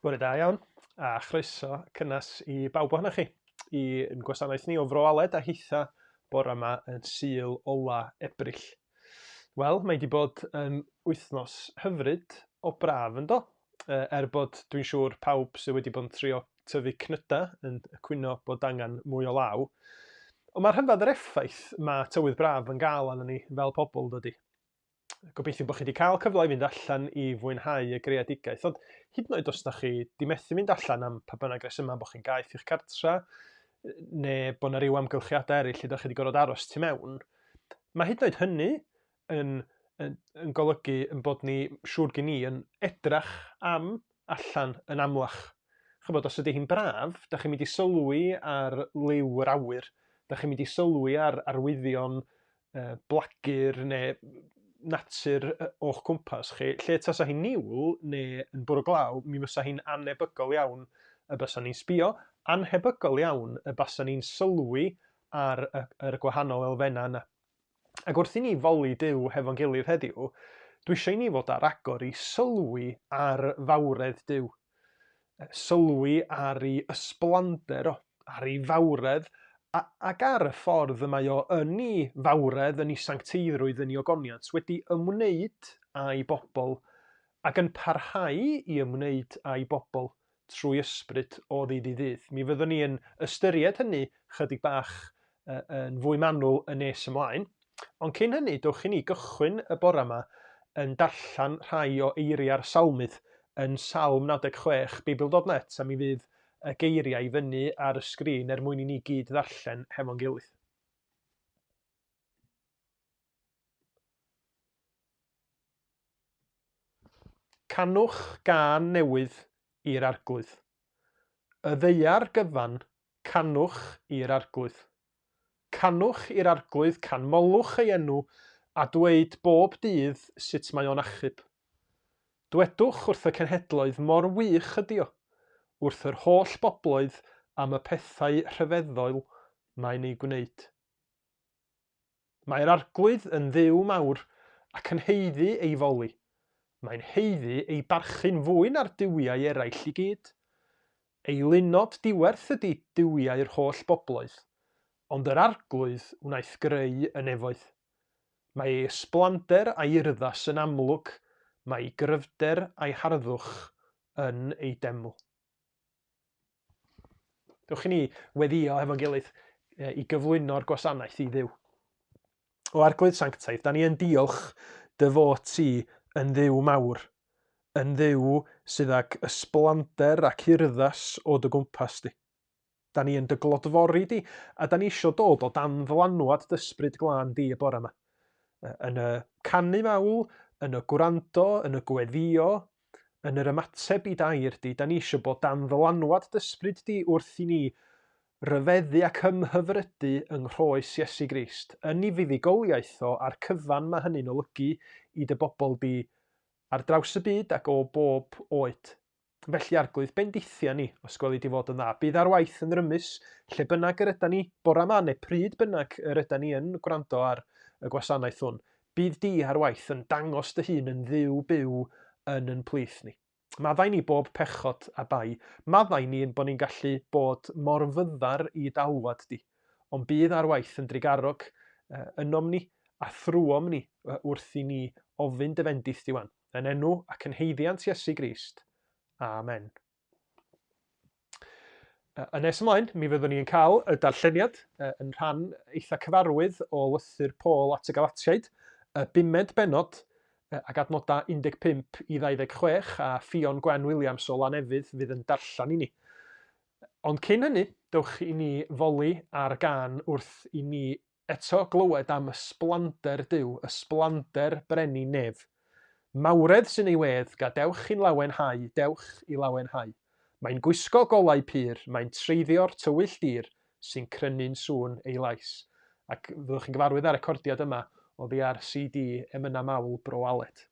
Bore da iawn, a chroeso cynnes i bawb ohonoch chi i'n gwasanaeth ni o Fro Aled a hitha bore yma yn Sul ola Ebrill. Wel, mae wedi bod yn wythnos hyfryd o braf yn do? Er bod dwi'n siŵr pawb sydd wedi bod yn trio tyfu cnyda yn cwyno bod angen mwy o law. Ond mae rhyfedd yr effaith mae tywydd braf yn gael arnon ni fel pobl, dydy? Gobeithio bod chi wedi cael cyfle i fynd allan i fwynhau y greadigaeth, ond hyd yn oed os da chi di methu mynd allan am pa bynnag resymau, bod chi'n gaeth i'ch cartra, neu bod yna ryw amgylchiadau eraill lle da chi wedi gorfod aros tu mewn, mae hyd yn oed hynny yn, yn, yn golygu yn bod ni, siŵr gen i, yn edrach am allan yn amlach. Chybod, os ydy hi'n braf, da chi'n mynd i sylwi ar liw yr awyr, da chi'n mynd i sylwi ar arwyddion blagur neu natur o'ch cwmpas chi, lle tasa hi'n niwl neu yn bwrw glaw, mi fysa hi'n anebygol iawn y bysa ni'n sbio, anhebygol iawn y basa ni'n sylwi ar y, yr gwahanol elfennau yna. Ac wrth i ni foli Duw hefo'n gilydd heddiw, dwi eisiau i ni fod ar agor i sylwi ar fawredd Duw. Sylwi ar ei ysblander o, ar ei fawredd, a, ac ar y ffordd y mae o yn ei fawredd, yn ei sancteiddrwydd, yn ei ogoniant, wedi ymwneud â'i bobl ac yn parhau i ymwneud â'i bobl trwy ysbryd o ddydd i ddydd. Mi fyddwn ni yn ystyried hynny chydig bach yn fwy manwl yn nes ymlaen. Ond cyn hynny, dowch i ni gychwyn y bore yma yn darllen rhai o eiriau'r salmydd yn Salm 96 Beibl.net a mi fydd y geiriau i fyny ar y sgrin er mwyn i ni gyd ddarllen hefo'n gilydd. Canwch gân newydd i'r Arglwydd. Y ddaear gyfan, canwch i'r Arglwydd. Canwch i'r Arglwydd, canmolwch ei enw, a dweud bob dydd sut mae o'n achub. Dwedwch wrth y cenhedloedd mor wych ydi o, wrth yr holl bobloedd am y pethau rhyfeddol mae'n eu gwneud. Mae'r Arglwydd yn Dduw mawr ac yn haeddu ei foli. Mae'n haeddu ei barchu'n fwy na'r duwiau eraill i gyd. Eilunod diwerth ydy duwiau'r holl bobloedd, ond yr Arglwydd wnaeth greu y nefoedd. Mae ei ysblander a'i urddas yn amlwg, mae ei gryfder a'i harddwch yn ei deml. Dewch i ni weddio hefo'n gilydd i gyflwyno'r gwasanaeth i Dduw. O Arglwydd Sanctaidd, da ni yn diolch dy fod ti yn Dduw mawr, yn Dduw sydd ag ysblander ac urddas o dy gwmpas di. Da ni yn dy glodfori di, a da ni eisiau dod o dan ddylanwad dy ysbryd glân di y bore yma. Yn y canu mawl, yn y gwrando, yn y gweddio, yn yr ymateb i d'air di, da ni eisiau bod dan ddylanwad d'ysbryd di wrth i ni ryfeddu ac ymhyfrydu yng nghroes Iesu Grist, yn ei fuddugoliaeth o a'r cyfan mae hynny'n olygu i dy bobl di ar draws y byd ac o bob oed. Felly, Arglwydd, bendithia ni, os gweli di fod yn dda. Bydd ar waith yn rymus, lle bynnag yr ydan ni bora 'ma, neu pryd bynnag yr ydan ni yn gwrando ar y gwasanaeth hwn. Bydd di ar waith yn dangos dy hun yn Dduw byw yn yn plith ni. Maddau ni bob pechod a bai. Maddau ni yn bod ni'n gallu bod mor fyddar i d'alwad di. Ond bydd ar waith yn drugarog ynom ni a thrwom ni wrth i ni ofyn dy fendith di wan. Yn enw ac yn haeddiant Iesu Grist. Amen. Yn nes ymlaen, mi fyddwn ni'n cael y darlleniad yn rhan eitha cyfarwydd o lythyr Paul at y Galatiaid, y bumed bennod ac adnodau 15 i 26, a Ffion Gwen Williams o Lanefydd fydd yn darllen i ni. Ond cyn hynny, dewch i ni foli ar gân wrth i ni Eto glywed am ysblander Duw, ysblander brenin nef. Mawredd sy'n ei wedd, gadewch i'n lawenhau, dewch i lawenhau. Mae'n gwisgo golau pur, mae'n treiddio'r tywyll dir, sy'n crynu'n sŵn ei lais. Ac fyddwch chi'n gyfarwydd â'r recordiad yma oddi ar CD Emynau Mawl Bro Aled.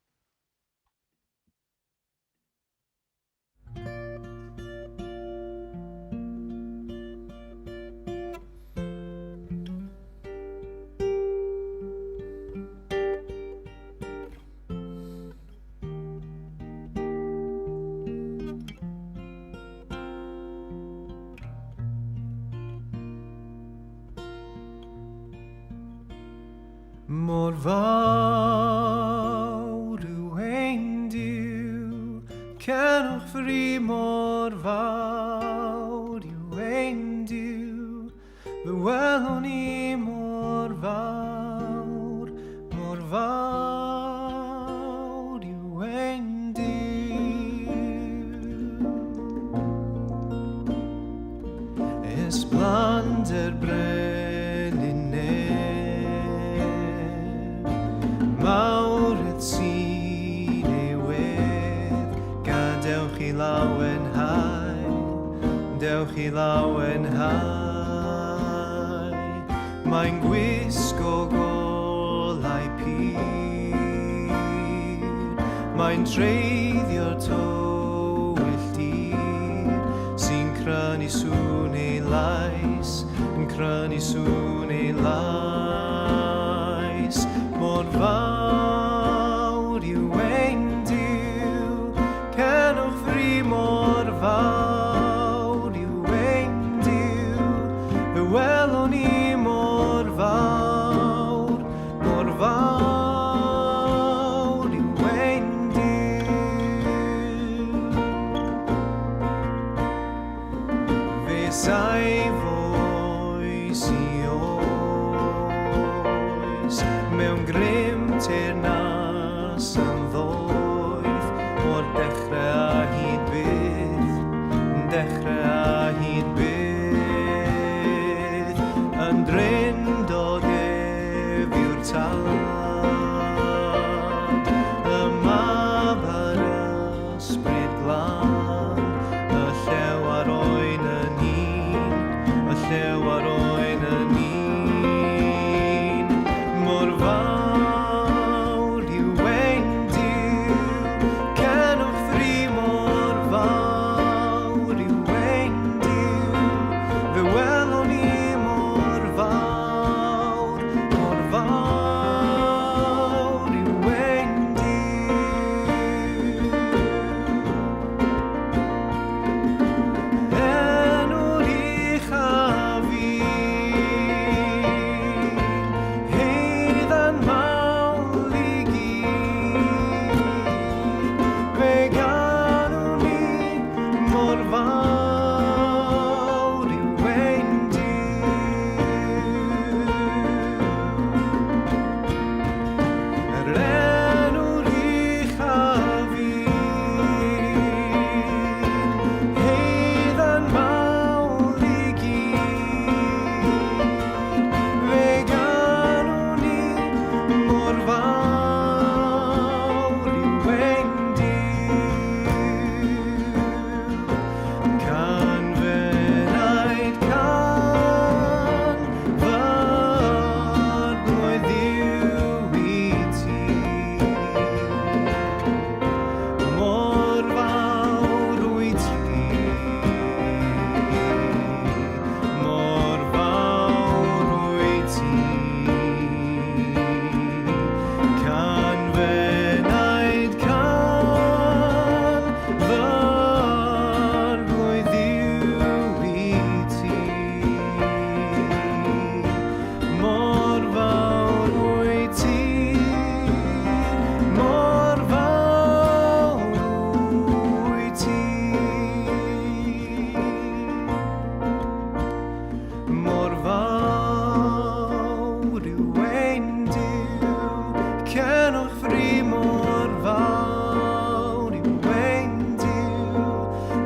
Mor fawr yw ein Duw, cenwch fri mor fawr yw ein Duw, fe welwn ni mor fawr, mor fawr yw ein Duw. Ysblander brenin nef, mawredd sy'n ei wedd, gadewch i lawenhau, dewch i lawenhau. Mae'n gwisgo golau pur, mae'n treiddio'r tywyll dir, sy'n crynu sŵn ei lais, yn crynu sŵn ei lais. Mor fawr yw ein Duw, cenwch fri mor fawr yw ein Duw, fe welwn ni mor fawr, mor fawr yw ein Duw. Fe saif oes i oes mewn grym teyrnas yn ddoeth o'r dechrau a hyd byth, dechrau a hyd byth, yn drindod ef yw'r Tad, y Mab a'r Ysbryd Glân, y llew a'r oen yn un, y llew a'r oen yn un. Mor fawr yw ein Duw, cenwch fri mor fawr yw ein Duw, fe welwn ni mor fawr, mor fawr yw ein Duw. Enw'r uchaf un, heiddan mawl i gyd. Fe ganwn ni mor fawr yw ein Duw. Yr enw'r uchaf un, heiddan mawl i gyd. Fe ganwn ni mor fawr yw ein Duw. Can fy naid can fy arglwydd Dduw i ti. Mor fawr wyt ti, mor fawr wyt ti. Can fy naid can fy arglwydd Dduw i ti. Mor fawr wyt ti, mor fawr wyt ti. Mor fawr yw ein Duw, cenwch fri mor fawr yw ein Duw,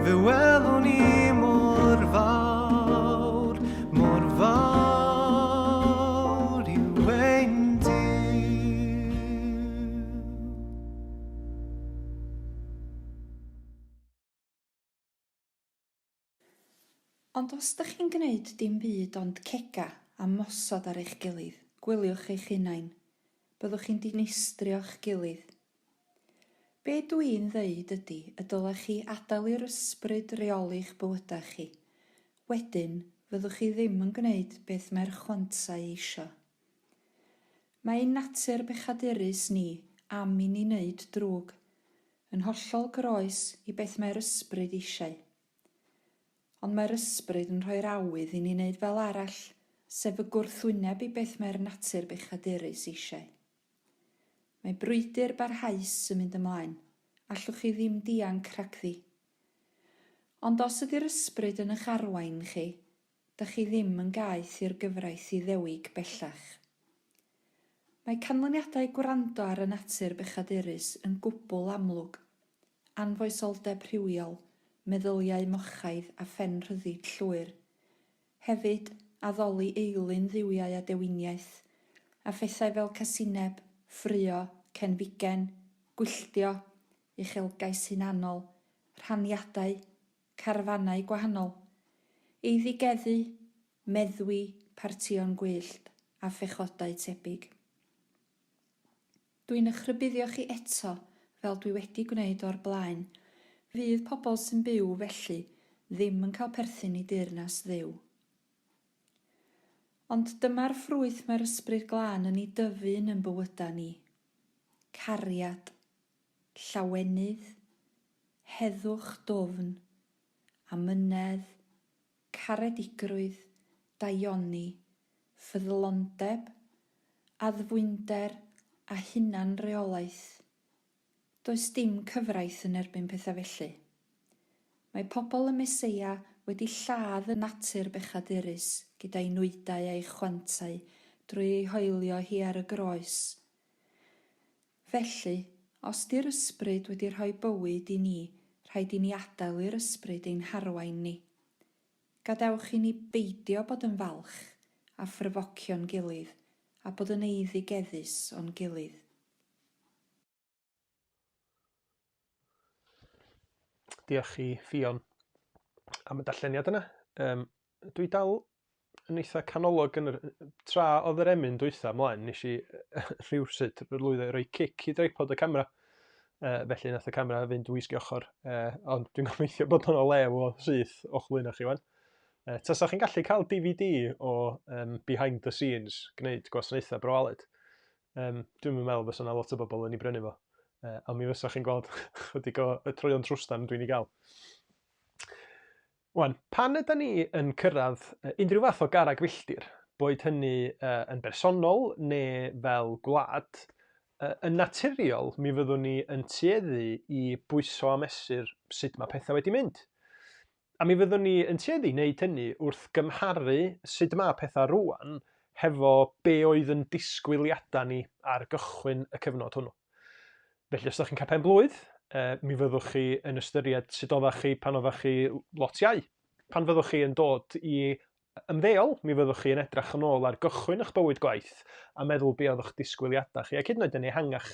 fe welwn ni mor fawr, mor fawr yw ein Duw. Ond os dych chi'n gwneud dim byd ond cega a mosod ar eich gilydd, gwyliwch eich hunain. Byddwch chi'n dinistrio'ch gilydd. Be dw i'n ddeud ydy y dylech chi adael i'r ysbryd reoli'ch bywydau chi. Wedyn, fyddwch chi ddim yn gwneud beth mae'r chwantau eisio. Mae ein natur bechadurus ni am i ni wneud drwg, yn hollol groes i beth mae'r ysbryd eisiau. Ond mae'r ysbryd yn rhoi'r awydd i ni wneud fel arall, sef y gwrthwyneb i beth mae'r natur bechadurus eisiau. Mae brwydr barhaus yn mynd ymlaen. Allwch chi ddim dianc rhagddi. Ond os ydy'r ysbryd yn eich arwain chi, dych chi ddim yn gaeth i'r gyfraith Iddewig bellach. Mae canlyniadau gwrando ar y natur bechadurus yn gwbl amlwg, anfoesoldeb rhywiol, meddyliau mochaidd a phenrhyddid llwyr. Hefyd, addoli eilun dduwiau a dewiniaeth, a phethau fel casineb, ffraeo, cenfigen, gwylltio, uchelgais hunanol, rhaniadau, carfannau gwahanol, eiddigeddu, meddwi, partïon gwyllt, a phechodau tebyg. Dwi'n eich rhybuddio chi eto, fel dwi wedi gwneud o'r blaen, fydd pobl sy'n byw felly ddim yn cael perthyn i deyrnas Dduw. Ond dyma'r ffrwyth mae'r Ysbryd Glân yn ei dyfu yn yn bywydau ni. Cariad. Llawenydd. Heddwch dwfn. Amynedd. Caredigrwydd, daioni, ffyddlondeb, addfwynder a hunanreolaeth. Does dim cyfraith yn erbyn pethau felly. Mae pobl y Meseia wedi lladd y natur bechadurus gyda'i nwydau a'i chwantau drwy ei hoelio hi ar y groes. Felly, os 'di'r Ysbryd wedi rhoi bywyd i ni, rhaid i ni adael i'r Ysbryd ein harwain ni. Gadewch i ni beidio bod yn falch a phryfocio'n gilydd a bod yn eiddigeddus o'n gilydd. Diolch i Ffion am y darlleniad yna. Um, dwi dal yn eitha canolog yn yr... Tra oedd yr emyn dwytha ymlaen, nes i rhywsut lwyddo i roi cic i dreipod y camera. Uh, felly nath y camera fynd wisg i ochr. Uh, ond dwi'n gobeithio bod o'n o lew o syth o'ch blaen chi wan. Uh, Tasa chi'n gallu cael DVD o um, behind the scenes gwneud gwasanaethau Bro Aled, um, dwi'n meddwl fysa yna lot o bobl yn ei brynu fo. Uh, ond mi fysa chi'n gweld chydig o y troion trwstan dwi'n ei gael. Wan, pan yda ni yn cyrraedd unrhyw fath o garreg filltir, boed hynny uh, yn bersonol neu fel gwlad, uh, yn naturiol mi fyddwn ni yn tueddu i bwyso a mesur sut mae pethau wedi mynd. A mi fyddwn ni yn tueddu i wneud hynny wrth gymharu sut mae pethau rwan hefo be oedd yn disgwyliadau ni ar gychwyn y cyfnod hwnnw. Felly os ydych chi'n cael pen blwydd, eh, mi fyddwch chi yn ystyried sut oeddech chi pan oeddech chi lot iau. Pan fyddwch chi yn dod i ymddeol, mi fyddwch chi yn edrach yn ôl ar gychwyn eich bywyd gwaith a meddwl be oedd eich disgwyliadau chi, ac hyd yn oed yn ehangach.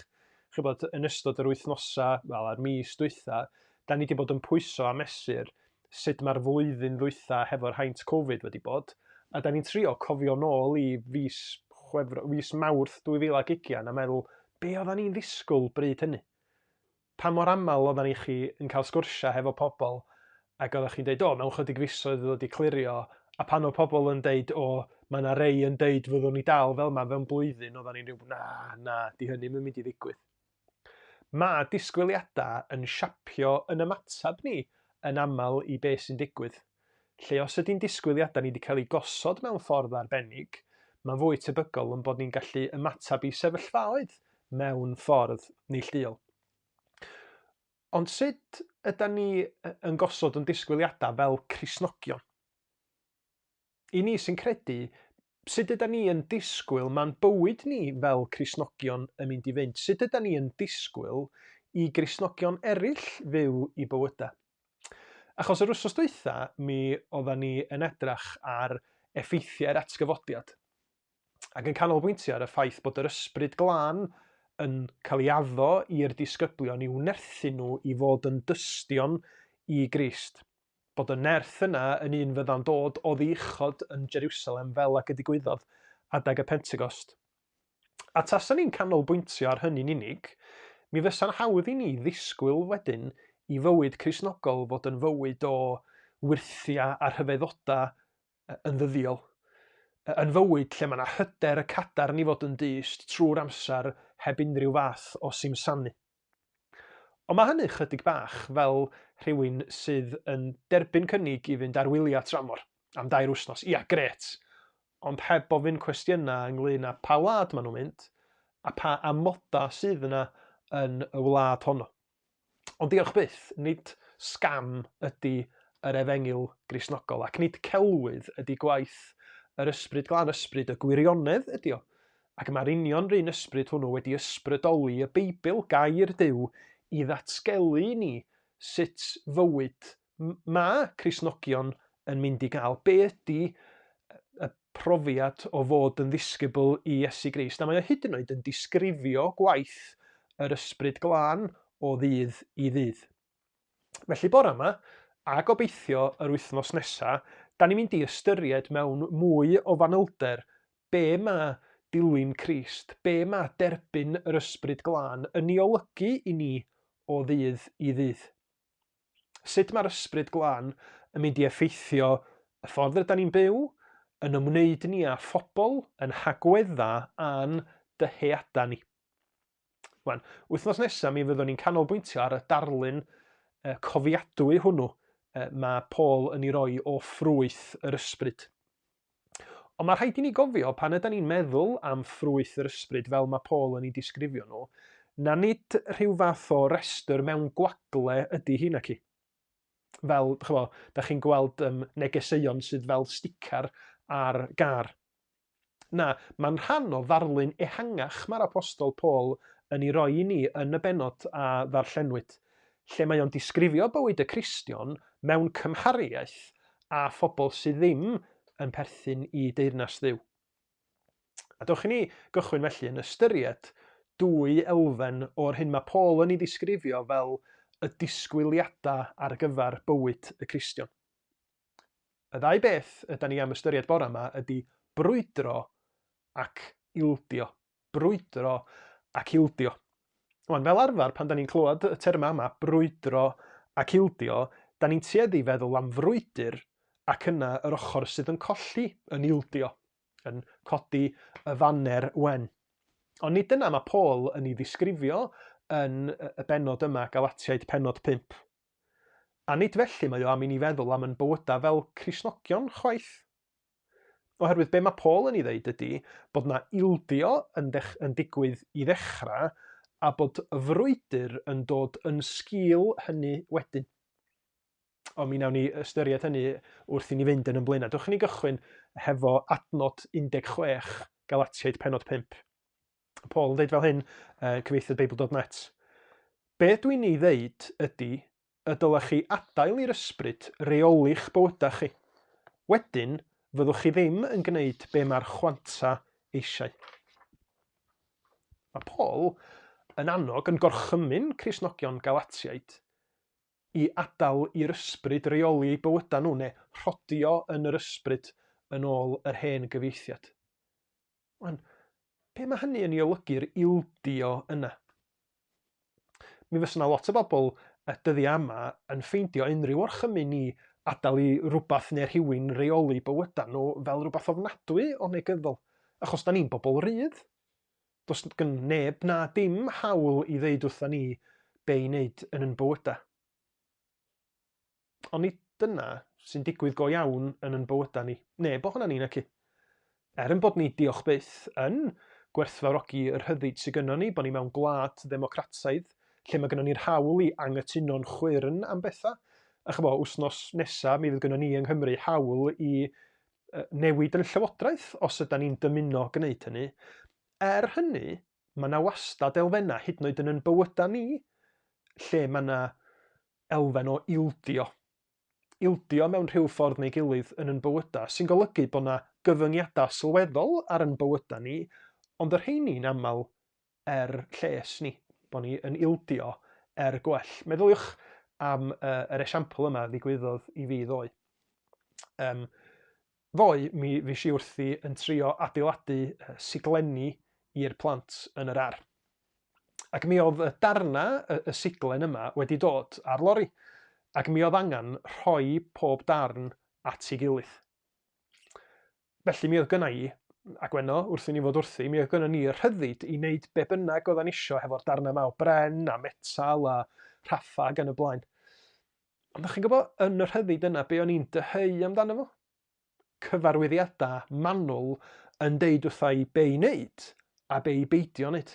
Chybod, yn ystod yr wythnosau, wel, a'r mis dwytha, da ni wedi bod yn pwyso a mesur sut mae'r flwyddyn ddwytha hefo'r haint Covid wedi bod, a da ni'n trio cofio nôl i fis, Chwefro, fis Mawrth 2020 a meddwl, be oeddan ni'n ddisgwyl bryd hynny? Pa mor aml oeddan ni chi yn cael sgwrsiau hefo pobl ac oeddech chi'n deud, o, mewn chydig fisoedd fydd o 'di clirio, a pan oedd pobl yn deud, o, mae yna rei yn deud fyddwn ni dal fel yma fewn blwyddyn, oeddan ni'n rhyw, na, na, di hynny ddim yn mynd i ddigwydd. Mae disgwyliadau yn siapio yn ymateb ni yn aml i beth sy'n digwydd. Lle os ydy'n disgwyliadau ni wedi cael eu gosod mewn ffordd arbennig, mae'n fwy tebygol yn bod ni'n gallu ymateb i sefyllfaoedd mewn ffordd neillduol. Ond sut ydy ni yn gosod yn disgwyliadau fel Cristnogion? I ni sy'n credu, sut ydy ni yn disgwyl mae'n bywyd ni fel Cristnogion yn mynd i fynd? Sut ydy ni yn disgwyl i Gristnogion eraill fyw i bywydau? Achos yr wythnos dwytha, mi oeddan ni yn edrach ar effeithiau'r atgyfodiad ac yn canolbwyntio ar y ffaith bod yr ysbryd glân yn cael ei addo i'r disgyblion i'w nerthu nhw i fod yn dystion i Grist. Bod y nerth yna yn un fydda'n dod oddi uchod yn Jerusalem fel ag y digwyddodd adeg y Pentecost. A tasan ni'n canolbwyntio ar hynny'n unig, mi fysa'n hawdd i ni ddisgwyl wedyn i fywyd Cristnogol fod yn fywyd o wyrthiau a rhyfeddodau yn ddyddiol. Yn fywyd lle mae yna hyder y cadarn i fod yn dyst trwy'r amser heb unrhyw fath o simsanu. Ond mae hynny chydig bach fel rhywun sydd yn derbyn cynnig i fynd ar wyliau tramor am dair wythnos. Ia, grêt! Ond heb ofyn cwestiynau ynglyn â pa wlad maen nhw'n mynd A pa amodau sydd yna yn y wlad honno. Ond diolch byth, nid sgam ydy yr efengyl Gristnogol, ac nid celwydd ydy gwaith yr Ysbryd Glân, ysbryd y gwirionedd ydy o. Ac mae'r union run ysbryd hwnnw wedi ysbrydoli y Beibl, gair Duw, i ddatgelu i ni sut fywyd mae Cristnogion yn mynd i gael. Be ydy y profiad o fod yn ddisgybl i Iesu Grist? A mae o hyd yn oed yn disgrifio gwaith yr Ysbryd Glân o ddydd i ddydd. Felly bore yma, a gobeithio yr wythnos nesa, da ni'n mynd i ystyried mewn mwy o fanylder be mae dilyn Crist, be mae derbyn yr Ysbryd Glân yn ei olygu i ni o ddydd i ddydd. Sut mae'r Ysbryd Glân yn mynd i effeithio y ffordd rydyn ni'n byw, yn ymwneud ni â phobl, yn hagweddau a'n dyheadau ni. Wan, wythnos nesaf mi fyddwn ni'n canolbwyntio ar y darlun cofiadwy hwnnw mae Paul yn ei roi o ffrwyth yr ysbryd. Ond mae rhaid i ni gofio pan ydy ni'n meddwl am ffrwyth yr ysbryd fel mae Paul yn ei disgrifio nhw, na nid rhyw fath o restr mewn gwagle ydy hi naci. Fel, ch'mo, da chi'n gweld um, negeseuon sydd fel sticar ar gar. Na, mae'n rhan o ddarlun ehangach mae'r Apostol Paul yn ei roi i ni yn y bennod a ddarllenwyd, lle mae o'n disgrifio bywyd y Cristion mewn cymhariaeth â phobl sydd ddim yn perthyn i deyrnas Dduw. A dewch i ni gychwyn felly yn ystyried dwy elfen o'r hyn mae Paul yn ei ddisgrifio fel y disgwyliadau ar gyfer bywyd y Cristion. Y ddau beth ydan ni am ystyried bore yma ydy brwydro ac ildio. Brwydro ac ildio. Wan, fel arfer, pan da ni'n clywed y termau yma, brwydro ac ildio, da ni'n tueddu i feddwl am frwydr ac yna yr ochr sydd yn colli yn ildio, yn codi y faner wen. Ond nid dyna mae Paul yn ei ddisgrifio yn y bennod yma, Galatiaid pennod 5. A nid felly mae o am i ni feddwl am yn bywydau fel Cristnogion chwaith. Oherwydd be mae Paul yn ei ddeud ydy bod na ildio yn, yn digwydd i ddechrau a bod y frwydr yn dod yn sgil hynny wedyn. Ond mi wnawn ni ystyried hynny wrth i ni fynd yn ymlaen. A dewch i ni gychwyn hefo adnod 16 Galatiaid pennod 5. Paul yn dweud fel hyn, cyfieithydd Beibl.net. Be dwi'n ei ddeud ydy y dylech chi adael i'r ysbryd reoli'ch bywydau chi. Wedyn, fyddwch chi ddim yn gwneud be mae'r chwanta eisiau. Mae Paul yn annog, yn gorchymyn Cristnogion Galatiaid i adael i'r ysbryd reoli eu bywydau nhw, neu rhodio yn yr ysbryd yn ôl yr hen gyfieithiad. Wan, be mae hynny yn ei olygu'r ildio yna? Mi fysa yna lot o bobl y dyddiau yma yn ffeindio unrhyw orchymyn i adael i rhywbeth neu rhywun reoli bywydau nhw fel rhywbeth ofnadwy o negyddol. Achos da ni'n bobl rydd. Does gen neb na dim hawl i ddeud wrtha ni be i wneud yn yn bywydau. Ond nid dyna sy'n digwydd go iawn yn yn bywydau ni. Neb ohonan ni, naci? Er yn bod ni, diolch byth, yn gwerthfawrogi y rhyddid sydd gynnon ni, bod ni mewn gwlad ddemocrataidd, lle mae gynnon ni'r hawl i anghytuno'n chwyrn am bethau. A chymod, wythnos nesaf mi fydd gynnon ni yng Nghymru hawl i newid yn llywodraeth os ydy ni'n dymuno gwneud hynny. Er hynny, mae yna wastad elfennau, hyd yn oed yn yn bywydau ni, lle mae yna elfen o ildio. Ildio mewn rhyw ffordd neu gilydd yn yn bywydau, sy'n golygu bod 'na gyfyngiadau sylweddol ar yn bywydau ni, ond y rheini'n aml er lles ni, bod ni yn ildio er gwell. Meddyliwch am uh, yr esiampl yma ddigwyddodd i fi ddoe. Um, ddoe, mi fues i wrthi yn trio adeiladu siglenni i'r plant yn yr ar. Ac mi oedd y darna y, y siglen yma wedi dod ar lori, ac mi oedd angen rhoi pob darn at ei gilydd. Felly mi oedd gynna i, a Gwenno, wrth i ni fod wrthi, mi oedd gynna ni y rhyddid i wneud be bynnag oeddan isio hefo'r darnau yma o bren a metal a rhaffa ac yn y blaen. Ond ydych chi'n gwybod, yn y rhyddid yna, be o'n i'n dyheu amdano fo? Cyfarwyddiadau manwl yn deud wrtha i be i wneud a be i beidio wneud.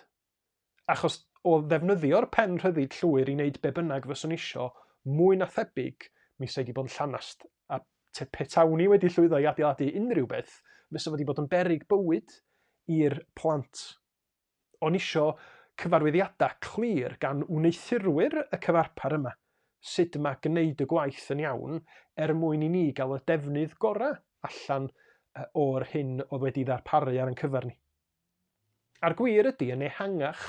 Achos o ddefnyddio'r pen rhyddid llwyr i wneud be bynnag fyswn isio, mwy na thebyg, mi 'sa i 'di bod yn llanast. A te petawn i wedi llwyddo i adeiladu unrhyw beth, fysa fo 'di bod yn beryg bywyd i'r plant. O'n isio cyfarwyddiadau clir gan wneuthurwyr y cyfarpar yma, sut mae gwneud y gwaith yn iawn er mwyn i ni gael y defnydd gorau allan o'r hyn oedd wedi ddarparu ar ein cyfer ni. A'r gwir ydy, yn ehangach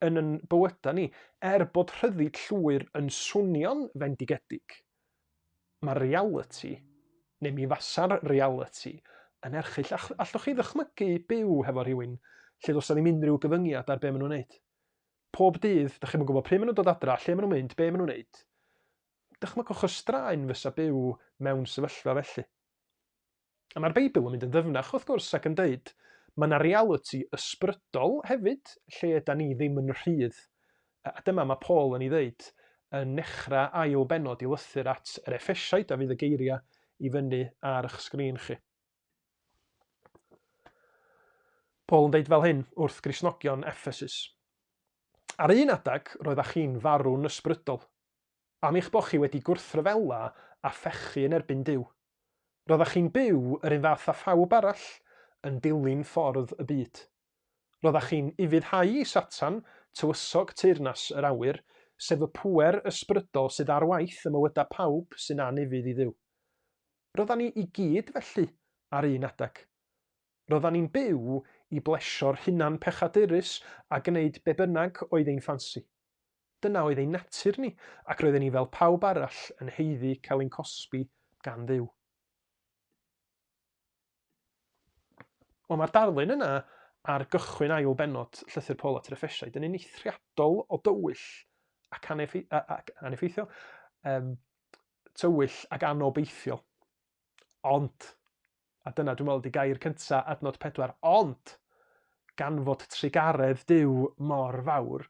yn yn bywydau ni, er bod rhyddid llwyr yn swnio'n fendigedig, mae'r realiti, neu mi fasa'r realiti, yn erchyll. Allwch chi ddychmygu byw hefo rhywun lle does 'na ddim unrhyw gyfyngiad ar be maen nhw'n wneud? Pob dydd, dych chi'm yn gwybod pryd maen nhw'n dod adra, lle maen nhw'n mynd, be maen nhw'n wneud. Dychmygwch y straen fysa byw mewn sefyllfa felly. A mae'r Beibl yn mynd yn ddyfnach, wrth gwrs, ac yn deud, mae yna realiti ysbrydol hefyd, lle yda ni ddim yn rhydd. A dyma mae Paul yn ei ddeud yn nechrau ail bennod i lythyr at yr Effesiaid, a fydd y geiriau i fyny ar eich sgrin chi. Paul yn deud fel hyn wrth Gristnogion Ephesus. Ar un adeg, roeddach chi'n farw'n ysbrydol, am eich bod chi wedi gwrthryfela a phechu yn erbyn Duw. Roeddech chi'n byw yr un fath â phawb arall, yn dilyn ffordd y byd. Roeddech chi'n ufuddhau i Satan, tywysog teyrnas yr awyr, sef y pŵer ysbrydol sydd ar waith ym mywydau pawb sy'n anufudd i Dduw. Roeddan ni i gyd felly ar un adeg. Roeddan ni'n byw i blesio'r hunan pechadurus a gwneud be bynnag oedd ein ffansi. Dyna oedd ein natur ni, ac roedden ni fel pawb arall yn haeddu cael ein cosbi gan Dduw. Wel, mae'r darlun yna ar gychwyn ail bennod Llythyr Paul at yr Effesiaid yn un eithriadol o dywyll ac aneffeithiol, um, tywyll ac anobeithiol. Ond, a dyna dwi'n meddwl ydy gair cynta adnod 4, ond, gan fod trugaredd Duw mor fawr,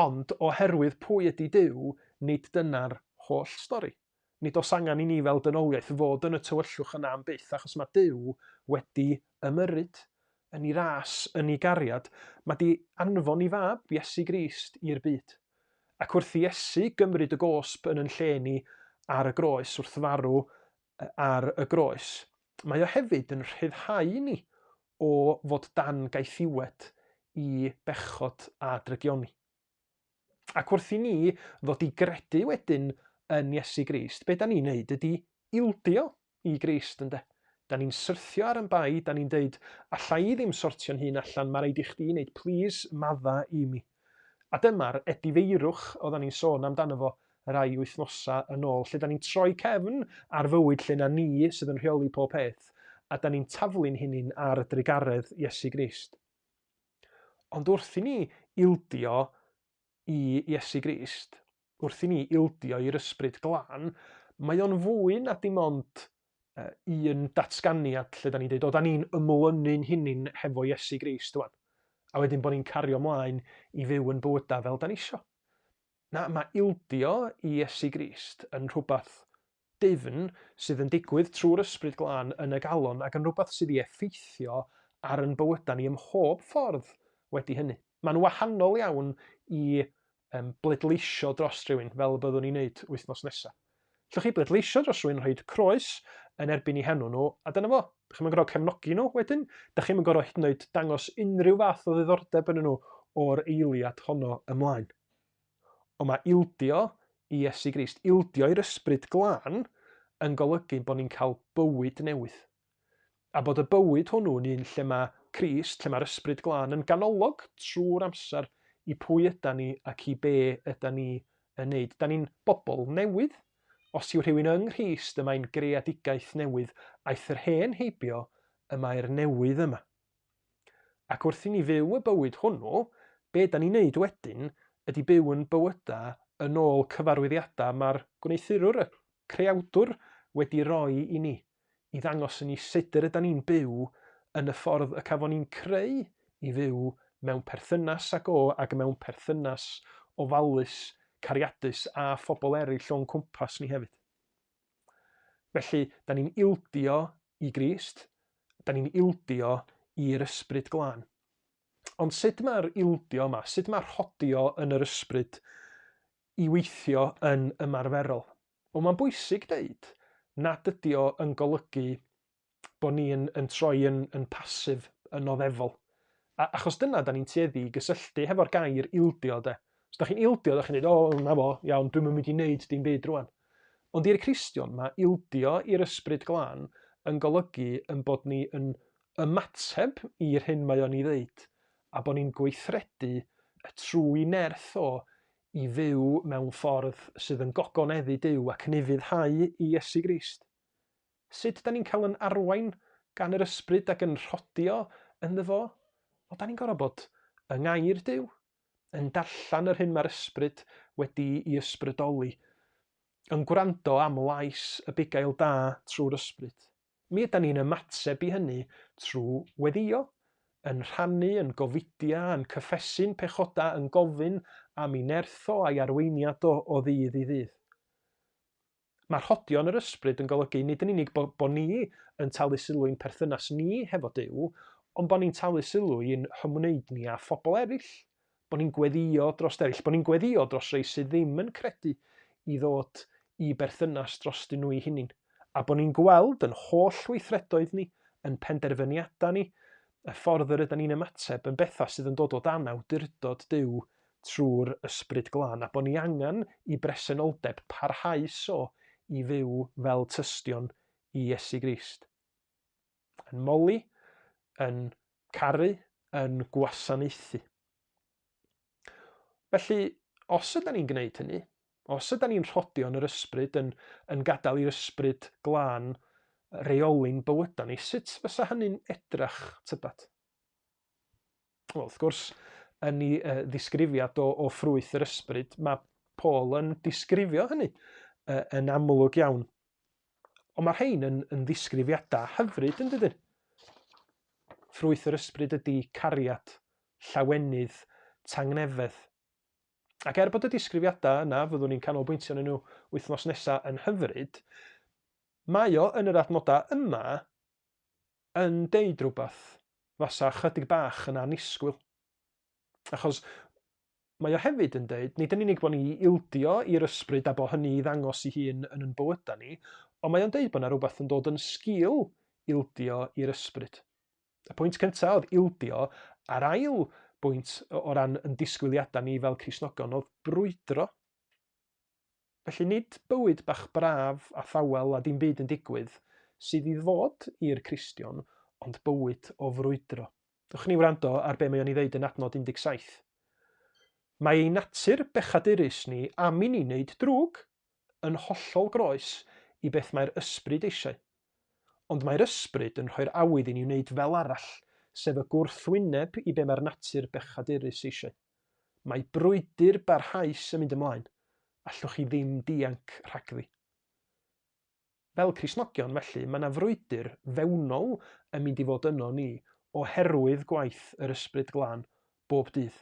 ond oherwydd pwy ydy Duw, nid dyna'r holl stori. Nid oes angen i ni fel dynoliaeth fod yn y tywyllwch yna am byth, achos mae Duw wedi ymyrryd yn ei ras, yn ei gariad. Mae di anfon ei fab, Iesu Grist, i'r byd. Ac wrth i Iesu gymryd y gosb yn yn lle ni ar y groes, wrth farw ar y groes, mae o hefyd yn rhyddhau ni o fod dan gaethiwed i bechod a drygioni. Ac wrth i ni ddod i gredu wedyn yn Iesu Grist, be da ni'n neud ydy ildio i Grist, ynde? Da ni'n syrthio ar yn bai, da ni'n deud, alla i ddim sortio'n hun allan, mae rhaid i chdi wneud, plîs madda i mi. A dyma'r edifeirwch oeddan ni'n sôn amdano fo rai wythnosau yn ôl, lle da ni'n troi cefn ar fywyd lle na ni sydd yn rheoli pob peth, a da ni'n taflu'n hunin ar drugaredd Iesu Grist. Ond wrth i ni ildio i Iesu Grist, wrth i ni ildio i'r Ysbryd Glân, mae o'n fwy na dim ond un datganiad lle da ni'n dweud, o, da ni'n ymlynu'n hunin hefo Iesu Grist wan. A wedyn bod ni'n cario mlaen i fyw yn bywydau fel da ni isio. Na, mae ildio i Iesu Grist yn rhywbeth dwfn sydd yn digwydd trwy'r Ysbryd Glân yn y galon ac yn rhywbeth sydd i effeithio ar yn bywydau ni ym mhob ffordd wedi hynny. Mae'n wahanol iawn i um, bleidleisio dros rhywun, fel y byddwn ni'n neud wythnos nesaf. Llwch chi bleidleisio dros rhywun, rhoi croes yn erbyn i henw nhw, a dyna fo. Dych chi'n gorfod cefnogi nhw wedyn, dych chi'n gorfod hyd yn oed dangos unrhyw fath o ddiddordeb yn nhw o'r eiliad honno ymlaen. Ond mae ildio i Iesu Grist, ildio i'r Ysbryd Glân, yn golygu bod ni'n cael bywyd newydd. A bod y bywyd hwnnw yn un lle mae Crist, lle mae'r Ysbryd Glân yn ganolog trwy'r amser i pwy yda ni ac i be yda ni yn neud. Da ni'n bobl newydd. Os yw rhywun yng Nghrist, y mae'n greadigaeth newydd. Aeth yr hen heibio, y mae'r newydd yma. Ac wrth i ni fyw y bywyd hwnnw, be da ni'n neud wedyn ydy byw yn bywydau yn ôl cyfarwyddiadau mae'r gwneuthurwr, y creawdwr, wedi roi i ni, i ddangos i ni sut yr yda ni'n byw yn y ffordd y cafon ni'n creu i fyw mewn perthynas ag o ac mewn perthynas ofalus, cariadus â phobl eraill o'n cwmpas ni hefyd. Felly, da ni'n ildio i Grist, da ni'n ildio i'r Ysbryd Glân. Ond sut mae'r ildio yma, sut mae rhodio yn yr ysbryd i weithio yn ymarferol? Wel, mae'n bwysig deud nad ydy o yn golygu bod ni'n yn troi yn, yn pasif, yn oddefol. A, achos dyna da ni'n tueddu i gysylltu hefo'r gair ildio, de. Os da chi'n ildio, da chi'n dweud, o, oh, na fo, iawn, dwi'm yn mynd i wneud dim byd rwan. Ond i'r Cristion, mae ildio i'r ysbryd glân yn golygu yn bod ni yn ymateb i'r hyn mae o'n ei ddeud, a bod ni'n gweithredu y trwy nerth o i fyw mewn ffordd sydd yn gogoneddu Duw ac yn ufuddhau i Iesu Grist. Sut da ni'n cael yn arwain gan yr ysbryd ac yn rhodio ynddo fo? Wel, da ni'n gorfod bod yng ngair Duw, yn darllen yr hyn mae'r ysbryd wedi i ysbrydoli, yn gwrando am lais y bugail da trwy'r ysbryd. Mi ydan ni'n ymateb i hynny trwy weddïo, yn rhannu, yn gofidia, yn cyffesu'n pechoda, yn gofyn am ei nerth o a'i arweiniad o o ddydd i ddydd. Mae rhodion yr ysbryd yn golygu nid yn unig bo, bo ni yn talu sylw i'n perthynas ni hefo Duw, ond bo ni'n talu sylw i'n hymwneud ni â phobl eraill, bo ni'n gweddïo dros eraill, bo ni'n gweddïo dros rei sydd ddim yn credu i ddod i berthynas drostyn nhw eu hunain, a bo ni'n gweld yn holl weithredoedd ni, yn penderfyniadau ni, y ffordd yr ydan ni'n ymateb yn bethau sydd yn dod o dan awdurdod Duw trwy'r Ysbryd Glân, a bod ni angen i bresenoldeb parhaus o i fyw fel tystion i Iesu Grist. Yn moli, yn caru, yn gwasanaethu. Felly, os ydy ni'n gwneud hynny, os ydy ni'n rhodio yn yr ysbryd, yn, yn gadael i'r ysbryd glân reoli'n bywydau ni, sut fysa hynny'n edrach, tybed? Wel, wrth gwrs, yn ei uh, ddisgrifiad o, o ffrwyth yr ysbryd, mae Paul yn disgrifio hynny uh, yn amlwg iawn. Ond mae rhain yn, yn ddisgrifiadau hyfryd, yn dydyn? Ffrwyth yr ysbryd ydy cariad, llawenydd, tangnefedd. Ac er bod y disgrifiadau yna, fyddwn ni'n canolbwyntio arnyn nhw wythnos nesaf yn hyfryd, mae o yn yr adnodau yma yn deud rhywbeth fasa chydig bach yn annisgwyl. Achos mae o hefyd yn deud, nid yn unig bod ni i ildio i'r ysbryd a bod hynny i ddangos i hun yn yn bywydau ni, ond mae o'n deud bod yna rhywbeth yn dod yn sgil ildio i'r ysbryd. Y pwynt cyntaf oedd ildio, a'r ail bwynt o ran yn disgwyliadau ni fel Cristnogion oedd brwydro. Felly nid bywyd bach braf a thawel a dim byd yn digwydd sydd i ddod i'r Cristion, ond bywyd o frwydro. Dewch ni wrando ar be mae o'n ei ddeud yn adnod 17. Mae ein natur bechadurus ni am i ni wneud drwg, yn hollol groes i beth mae'r ysbryd eisiau. Ond mae'r ysbryd yn rhoi'r awydd i ni wneud fel arall, sef y gwrthwyneb i be mae'r natur bechadurus eisiau. Mae brwydr barhaus yn mynd ymlaen, allwch chi ddim dianc rhagddi. Fel Cristnogion, felly, mae yna frwydr fewnol yn mynd i fod yno ni oherwydd gwaith yr Ysbryd Glân bob dydd.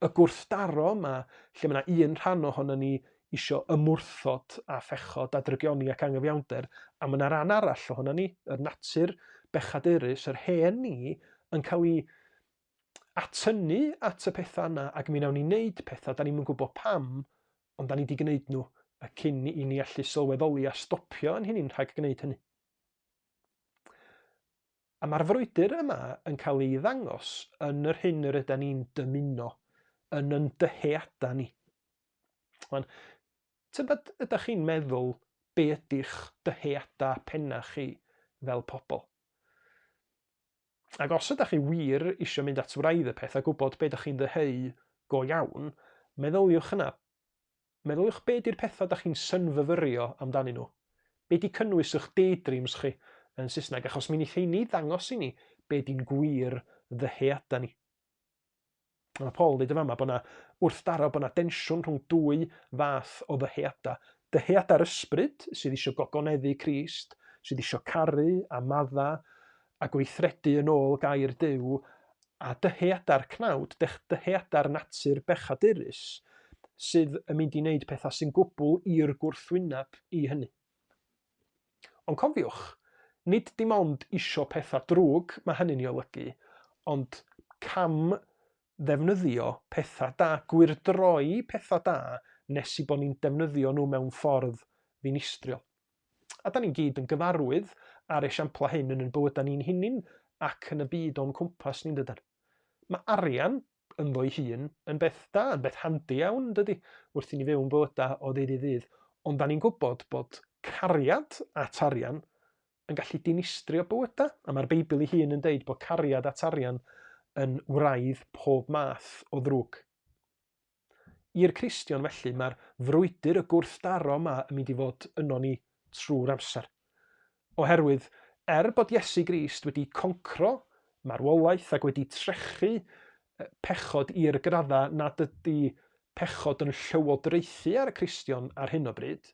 Y gwrthdaro yma, lle mae yna un rhan ohono ni isio ymwrthod â phechod a drygioni ac anghyfiawnder, a mae yna ran arall ohono ni, yr natur bechadurus, yr hen ni, yn cael ei atynnu at y pethau yna ac mi wnawn ni wneud pethau, da ni'm yn gwybod pam, ond da ni wedi gwneud nhw y cyn i ni allu sylweddoli a stopio yn hynny'n rhag gwneud hynny. A mae'r frwydr yma yn cael ei ddangos yn yr hyn yr yda ni'n dymuno, yn yn dyheadau ni. Wan, tybed ydych chi'n meddwl be ydy'ch dyheadau penna chi fel pobl? Ac os ydych chi wir eisiau mynd at wraidd y peth a gwybod be ydych chi'n ddyheu go iawn, meddyliwch yna. Meddyliwch be di'r pethau ydych chi'n synfyfyrio amdanyn nhw. Be di cynnwys eich daydreams chi yn Saesneg, achos mi wneith heini ddangos i ni be di'n gwir ddyheadau ni. Mae Paul yn dweud yn fama bod yna wrthdaro, bod yna densiwn rhwng dwy fath o ddyheadau. Dyheadau'r ysbryd, sydd eisiau gogoneddu Crist, sydd eisiau caru a madda a gweithredu yn ôl gair Duw, a dyheadau'r cnawd, dyheadau'r natur bechadurus, sydd yn mynd i wneud pethau sy'n gwbl i'r gwrthwyneb i hynny. Ond cofiwch, nid dim ond isio pethau drwg mae hynny'n ei olygu, ond cam ddefnyddio pethau da, gwyrdroi pethau da nes i bod ni'n defnyddio nhw mewn ffordd ddinistriol. A da ni'n gyd yn gyfarwydd â'r esiamplau hyn yn ein bywydau ni'n hunin ac yn y byd o'n cwmpas ni'n dydan. Mae arian ynddo'i hun yn beth da, yn beth handi iawn, dydy, wrth i ni fyw'n bywydau o ddydd i ddydd. Ond da ni'n gwybod bod cariad at arian yn gallu dinistrio bywydau, a mae'r Beibl ei hun yn deud bod cariad at arian yn wraidd pob math o ddrwg. I'r Cristion felly, mae'r frwydr y gwrthdaro yma yn mynd i fod yno ni trwy'r amser. Oherwydd, er bod Iesu Grist wedi concro marwolaeth ac wedi trechu pechod i'r graddau nad ydy pechod yn llywodraethu ar y Cristion ar hyn o bryd,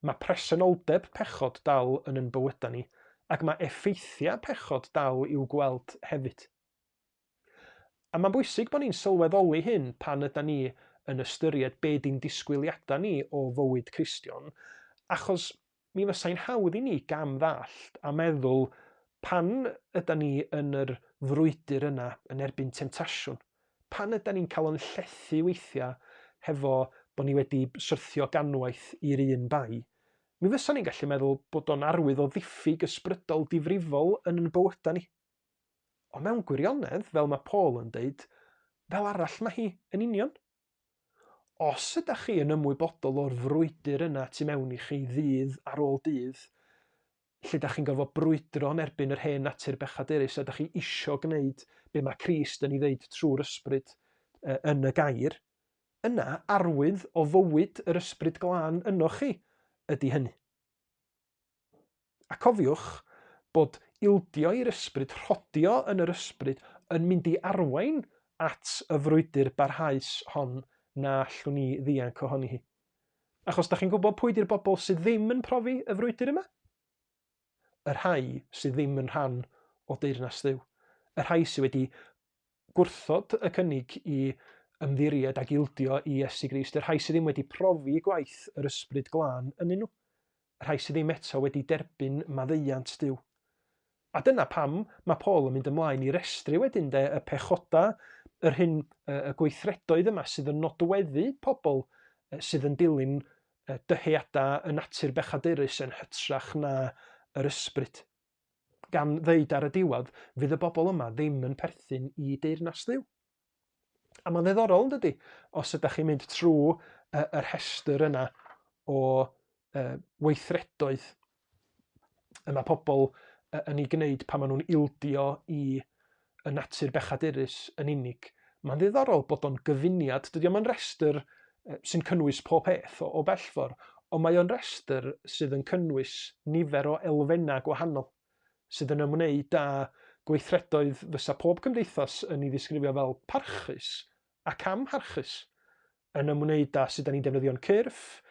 mae presenoldeb pechod dal yn yn bywydau ni, ac mae effeithiau pechod dal i'w gweld hefyd. A mae'n bwysig bod ni'n sylweddoli hyn pan yda ni yn ystyried be di'n disgwyliadau ni o fywyd Cristion, achos mi fysai'n hawdd i ni gam ddallt a meddwl pan yda ni yn yr frwydr yna yn erbyn temtasiwn, pan yda ni'n cael yn llethu weithiau hefo bod ni wedi syrthio ganwaith i'r un bai, mi fysa ni'n gallu meddwl bod o'n arwydd o ddiffyg ysbrydol difrifol yn yn bywydau ni. Ond mewn gwirionedd, fel mae Paul yn deud, fel arall mae hi yn union. Os ydych chi yn ymwybodol o'r frwydr yna tu mewn i chi ddydd ar ôl dydd, lle ydych chi'n gorfod brwydro yn erbyn yr hen natur bechadurus a ydych chi isio gwneud be mae Crist yn ei ddeud trwy'r ysbryd yn y gair, yna arwydd o fywyd yr ysbryd glân ynoch chi ydy hynny. A cofiwch bod ildio i'r ysbryd, rhodio yn yr ysbryd, yn mynd i arwain at y frwydr barhaus hon na allwn ni ddianc ohoni hi. Achos da chi'n gwybod pwy di'r bobl sydd ddim yn profi y frwydr yma? Y rhai sydd ddim yn rhan o deyrnas Dduw. Y rhai sydd wedi gwrthod y cynnig i ymddiried ac ildio i Iesu Grist, y rhai sydd ddim wedi profi gwaith yr Ysbryd Glân ynddyn nhw, y rhai sydd ddim eto wedi derbyn maddeuant Duw. A dyna pam mae Paul yn mynd ymlaen i restru wedyn de, y pechodau, yr hyn, y gweithredoedd yma sydd yn nodweddu pobl sydd yn dilyn dyheadau y natur bechadurus yn hytrach na yr ysbryd. gan ddeud ar y diwedd, fydd y bobl yma ddim yn perthyn i deyrnas Dduw. A mae'n ddiddorol, yn dydy, os ydych chi'n mynd trwy y, y rhestr yna o weithredoedd y mae pobl yn ei gwneud pan maen nhw'n ildio i y natur bechadurus yn unig. Mae'n ddiddorol bod o'n gyfuniad, dydy o'm yn rhestr sy'n cynnwys pob peth o, o bell ffordd, ond mae o'n rhestr sydd yn cynnwys nifer o elfennau gwahanol sydd yn ymwneud â gweithredoedd fysa pob cymdeithas yn ei ddisgrifio fel parchus ac amharchus, yn ymwneud â sut da ni'n defnyddio'n cyrff,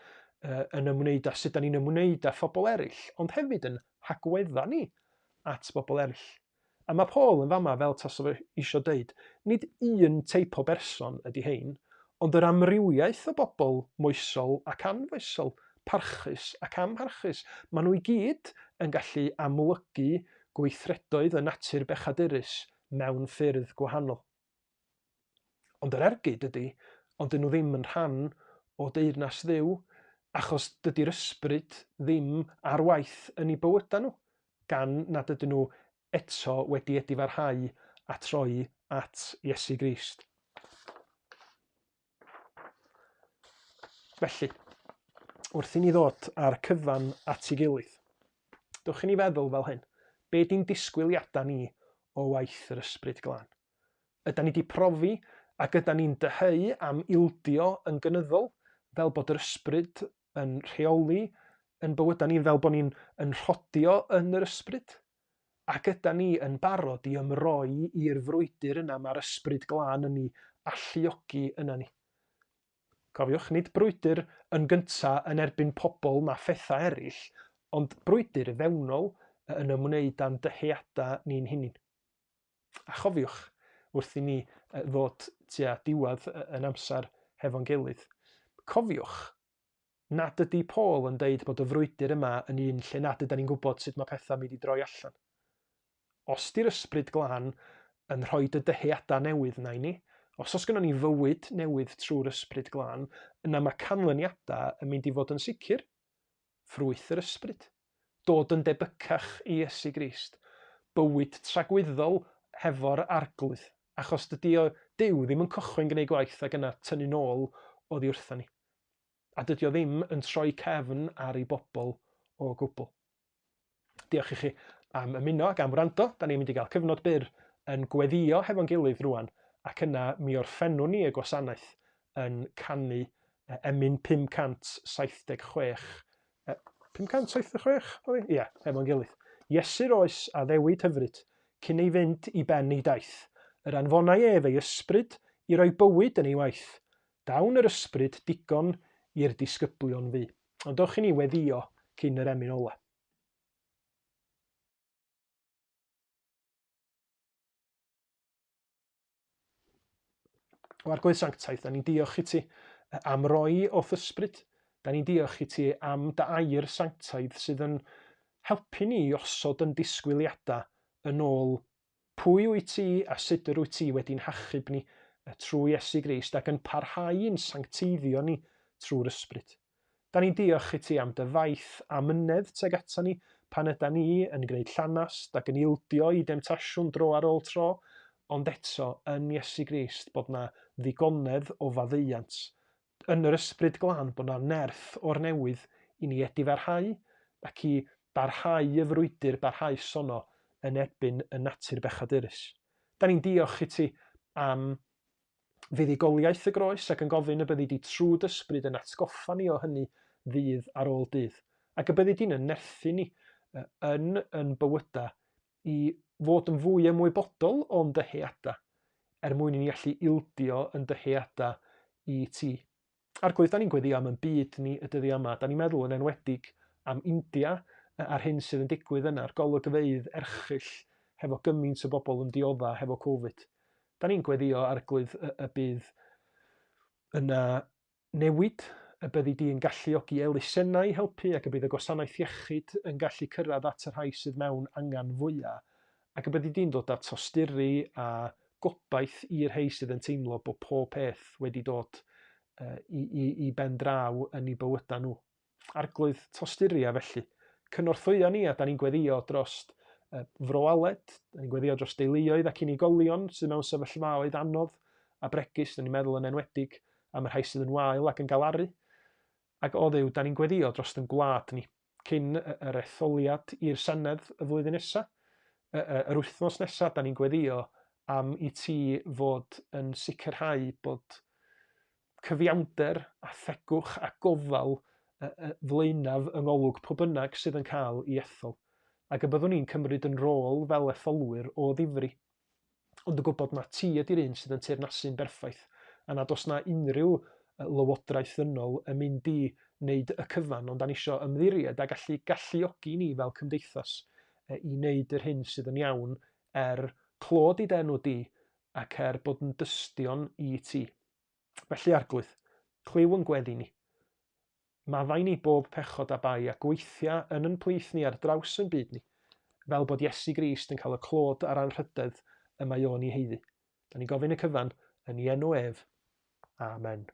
yn ymwneud â sut da ni'n ymwneud â phobl eraill, ond hefyd yn hagwedda ni at bobl eraill. A mae Paul yn fama fel tasa fo isio deud, nid un teip o berson ydy hein, ond yr amrywiaeth o bobl moesol ac anfoesol, parchus ac amharchus. Maen nhw i gyd yn gallu amlygu gweithredoedd y natur bechadurus mewn ffyrdd gwahanol. Ond yr ergyd ydy, ond dyn nhw ddim yn rhan o deyrnas Dduw, achos dydy'r ysbryd ddim ar waith yn eu bywydau nhw, gan nad ydyn nhw eto wedi edifarhau a troi at Iesu Grist. Felly, wrth i ni ddod â'r cyfan at ei gilydd, dewch i ni feddwl fel hyn, be di'n disgwyliadau ni o waith yr Ysbryd Glân? Ydan ni 'di profi ac ydan ni'n dyheu am ildio yn gynyddol, fel bod yr ysbryd yn rheoli yn bywydau ni, fel bod ni'n yn rhodio yn yr ysbryd? Ac ydan ni yn barod i ymroi i'r frwydr yna mae'r ysbryd glân yn ei alluogi yna ni? Cofiwch, nid brwydr yn gynta yn erbyn pobl na phethau eraill, ond brwydr fewnol yn ymwneud â'n dyheadau ni'n hunain. A chofiwch, wrth i ni ddod tua diwedd yn amser hefo'n gilydd, cofiwch nad ydy Paul yn deud bod y frwydr yma yn un lle nad ydy ni'n gwybod sut mae pethau'n mynd i droi allan. Os di'r ysbryd glân yn rhoi y dyheadau newydd yna i ni, Os oes gynnon ni fywyd newydd trwy'r Ysbryd Glân, yna mae canlyniadau yn mynd i fod yn sicr. Ffrwyth yr Ysbryd. Dod yn debycach i Iesu Grist. Bywyd tragwyddol hefo'r Arglwydd. Achos dydy o, Duw ddim yn cychwyn gwneud gwaith ac yna tynnu nôl oddi wrtha ni. A dydy o ddim yn troi cefn ar ei bobl o gwbl. Diolch i chi am ymuno ac am wrando. Da ni'n mynd i gael cyfnod byr yn gweddio hefo'n gilydd rwan, ac yna mi orffennwn ni y gwasanaeth yn canu emyn 576. 576? Ie, yeah, hefo'n gilydd. Iesu'r oes a ddewid hyfryd, cyn ei fynd i ben ei daith. Yr anfonai ef ei ysbryd i roi bywyd yn ei waith. Dawn yr ysbryd digon i'r disgyblion fu. Ond dowch i ni weddïo cyn yr emyn ola. O Arglwydd Sanctaidd, da ni'n diolch i ti am roi o'th ysbryd. Da ni'n diolch i ti am dy air sanctaidd sydd yn helpu ni i osod yn disgwyliadau yn ôl Pwy wyt ti a sut yr wyt ti wedi'n hachub ni trwy Iesu Grist ac yn parhau i'n sancteiddio ni trwy'r Ysbryd? Da ni'n diolch i ti am dy faith amynedd tuag ata ni pan yda ni yn gwneud llanast ac yn ildio i demtasiwn dro ar ôl tro, ond eto yn Iesu Grist bod 'na ddigonedd o faddeuant yn yr Ysbryd Glân bod 'na nerth o'r newydd i ni edifarhau ac i barhau y frwydr barhaus honno yn erbyn y natur bechadurus. Da ni'n diolch i ti am fuddugoliaeth y groes ac yn gofyn y byddi di trwy dy ysbryd yn atgoffa ni o hynny ddydd ar ôl dydd, ac y byddi di'n yn nerthu ni yn yn bywydau i fod yn fwy ymwybodol o'n dyheadau, er mwyn i ni allu ildio yn dyheadau i ti. Arglwydd, da ni'n gweddio am yn byd ni y dyddiau yma. Da ni'n meddwl yn enwedig am India a'r hyn sydd yn digwydd yna, a'r golygfeydd erchyll hefo gymaint o bobl yn diodda hefo Covid. Da ni'n gweddio, Arglwydd, y, y bydd yna newid, y byddi di yn galluogi elusennau i helpu ac y bydd y gwasanaeth iechyd yn gallu cyrraedd at y rhai sydd mewn angen fwya', ac y byddi di'n dod â tosturi a gobaith i'r rhei sydd yn teimlo bod pob peth wedi dod i, i, i ben draw yn eu bywydau nhw. Arglwydd, tosturia felly. Cynorthwya ni a da ni'n gweddio dros Fro Aled, da ni'n gweddio dros deuluoedd ac unigolion sydd mewn sefyllfaoedd anodd a bregus, da ni'n meddwl yn enwedig am y rhai sydd yn wael ac yn galaru. Ac o Dduw, da ni'n gweddio dros yn gwlad ni, cyn yr etholiad i'r Senedd y flwyddyn nesaf, yr wythnos nesaf, da ni'n gweddio am i ti fod yn sicrhau bod cyfiawnder a thegwch a gofal flaenaf yng ngolwg pwy bynnag sydd yn cael ei ethol, ac y byddwn ni'n cymryd yn rôl fel etholwyr o ddifri, ond yn gwybod ma ti ydy'r un sydd yn teyrnasu'n berffaith, a nad oes 'na unrhyw lywodraeth ddynol yn mynd i wneud y cyfan, ond 'da ni isio ymddiried a gallu galluogi ni fel cymdeithas i wneud yr hyn sydd yn iawn er clod i dy enw di ac er bod yn dystion i ti. Felly, Arglwydd, clyw yn gweddi ni. Maddau ni bob pechod a bai a gweithia yn yn plith ni ar draws yn byd ni, fel bod Iesu Grist yn cael y clod a'r anrhydedd y mae o'n ei haeddu. Da ni'n gofyn y cyfan yn ei enw ef. Amen.